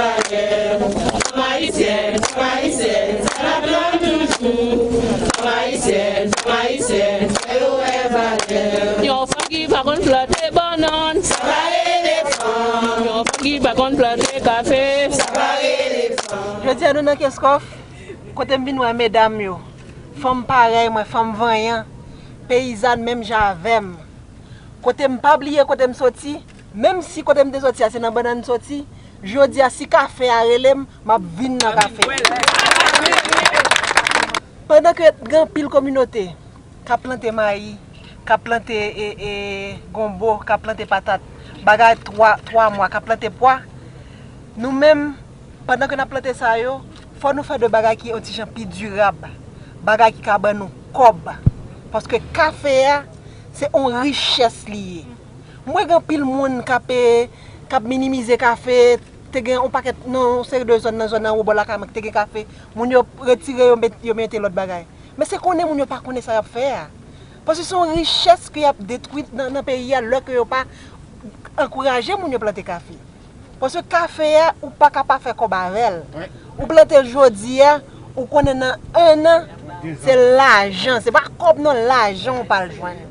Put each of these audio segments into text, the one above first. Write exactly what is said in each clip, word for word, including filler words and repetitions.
Fanm ayisyèn, fanm ayisyèn, sa n ap jwenn toujou. Fanm ayisyèn, fanm ayisyèn, fè yo wè valè. Yon fanm ki pa konn plante bannann, sa pa rele fanm. Yon fanm ki pa konn plante kafe, sa pa rele fanm. Jodi a nou nan Kenskòf, kote m vin wè medam yo. Fanm parèy mwen, fanm vanyan, peyizàn menm jan avè m. Kote m pa bliye kote m soti, menm si kote m te soti a se nan bannann m soti, jodi a si kafe a rele m, m ap vin nan kafe. Pandan ke gen anpil kominote k ap plante mayi, k ap plante e, e, gonbo, k ap plante patat, bagay twa, twa mwa, k ap plante pwa, nou menm, pandan ke n ap plante sa yo, fò nou fè de bagay ki yon ti jan pi dirab, bagay ki ka ban nou kòb. Paske kafe a, se yon richès li ye. M wè gen anpil moun k ap, e, k ap minimize kafe, te gen yon pakèt nan yon seri de zòn nan zòn anwo bò lakay mwen ki te gen kafe, moun yo retire yo met, yo mete lòt bagay. Men se konnen moun yo pa konnen sa y ap fè a. Paske se yon richès ke y ap detwi nan, nan peyi a lè ke yo pa ankouraje moun yo plante kafe. Paske kafe a, ou pa ka pa fè kòb avè l. Ou plante l jodi a, ou konnen nan en an, se lajan, se pa kòb non, lajan ou pral jwenn.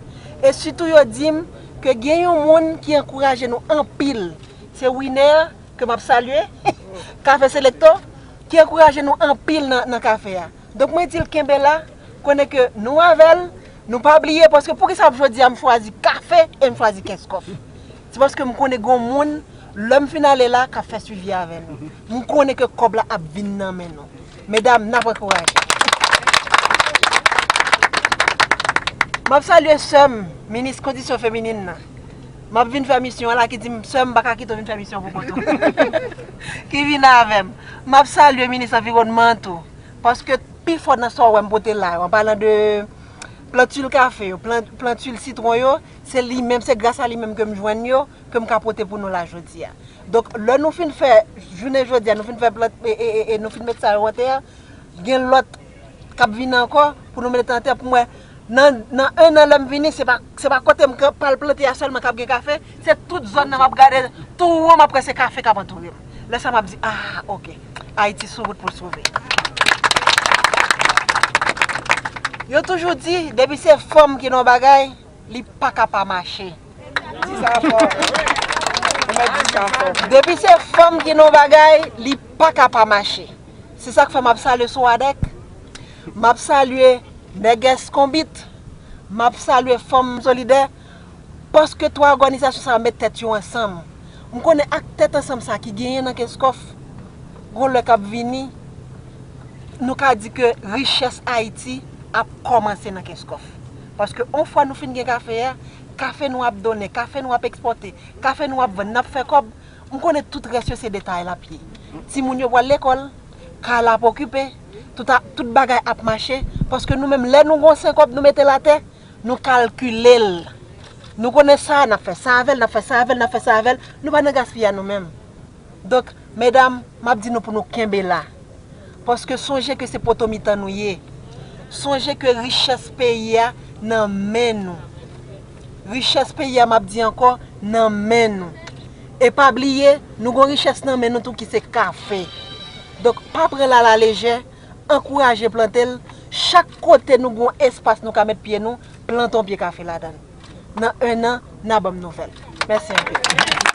E sitou yo di m ke gen yon moun ki ankouraje nou anpil, se Winer, ke m ap salye, Kafe Selecto, ki ankouraje nou anpil nan, nan kafe a. Donk mwen di l kenbe la, konnen ke nou avè l, nou pa bliye, paske poukisa jodi a m chwazi kafe e m chwazi Kenskòf. Se paske m konnen gen yon moun, lè m fin ale la, k ap fè swivi avè nou. M konnen ke kòb la ap vin nan men nou. Medam, n ap ankouraje. M ap salye sè m, minis kondisyon feminin nan. M ap vin fè misyon an la ki di m, sè m, m pa ka kite w vin fè misyon pou kont ou. Ki vin avè m. M ap salye minis anviwònman an tou. Paske pifò nan sa w wè m pote la yo, an palan de plantil kafe yo, plan-, plantil sitwon yo, se li menm, se gras a li menm ke m jwenn yo, ke m ka pote pou nou la jodi a. Donk, lè nou fin fè, jounen jodi a, nou fin fè plant, e, e, e, e nou fin met sa yo atè a, gen lòt k ap vini ankò pou nou mete atè pou mwen. Nan, nan en an lè m vini, se pa, se pa kote m ka, pral plante a sèlman k ap gen kafe, se tout zòn nan m ap gade, tou won m ap wè se kafe k ap antoure m. Lè sa m ap di, ah, oke, Ayiti sou wout pou l sove. Yo toujou di, depi se fanm ki nan yon bagay, li pa ka pa mache. Di sa fò. Ou mèt di sa fò. Depi se fanm ki nan yon bagay, li pa ka pa mache. Se sa k fè m ap salye Swadèk, m ap salye Nègès Konbit, m ap salye Fanm Solidè, paske twa òganizasyon sa yo met tèt yo ansanm. M konnen ak tèt ansanm sa ki genyen nan Kenskòf, gon lè k ap vini, nou ka di ke richès Ayiti ap kòmanse nan Kenskòf. Paske yon fwa nou fin gen kafe a, kafe nou ap donnen, kafe nou ap ekspòte, kafe nou ap vann, n ap fè kòb, m konnen tout rès yo se detay l ap ye. Timoun yo pral lekòl, kay la ap okipe, tout a, tout bagay ap mache, paske nou menm, lè nou gon sen kòb, nou mete l atè, nou kalkile l. Nou konnen sa, n ap fè sa avè l, n ap fè sa avè l, n ap fè sa avè l, nou pa nan gaspiyay nou menm. Donk, medam, m ap di nou pou nou kenbe la. Paske sonje ke se poto mitan nou ye. Sonje ke richès peyi a nan men nou. Richès peyi a, m ap di ankò, nan men nou. E pa bliye, nou gon richès nan men nou tou ki se kafe. Donk, pa pran l alalejè, ankouraje plante l. Chak kote nou gon espas nou ka met pye nou, plante yon pye kafe ladan l. Nan en an, n a ban m nouvèl. Mèsi anpil.